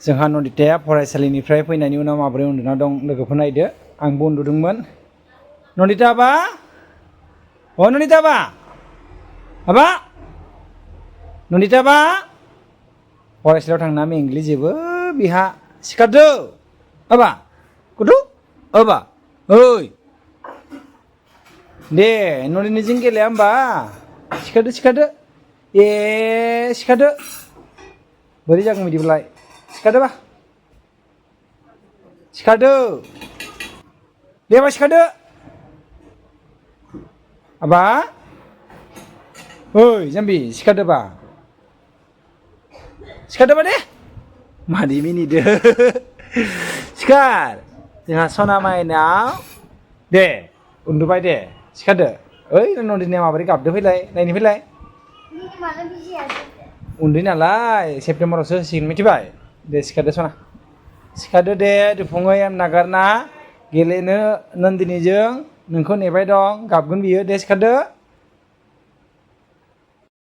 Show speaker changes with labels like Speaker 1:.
Speaker 1: जोंहा नन्दिताया फरायसालिनिफ्राय फैनायनि उनाव माबोरै उन्दुना दं लोगोफोर नायदो आंबो उन्दुदोंमोन नन्दिता आबा नन्दिता आबा आबा नन्दिता आबा फरायसालियाव थांना मेंग्लिजोबो बिहा सिखारदो आबा गथ' आबा ओइ दे नन्दिनिजों गेलेया होमबा सिखारदो सिखारदो बोरै जागोन बिदिबालाय सिखारदो दे आबा सिखारदो आबा ओइ जाम्बि सिखारदो दे मादै मिनिदो सिखार जोंहा सना माइनाव दे उन्दुबाय दे सिखारदो ओइ नन्दिनिया माबोरै गाबदो फैलाय नायनो फैलाय उन्दै नालाय सेप्तेम्बरावसो होसिगोन मिथिबाय दे सिखारदो दे दुफुङै नागारना गेलेनो नन्दिनिजों नोंखौ नेबाय दं गाबगोन बियो दे सिखारदो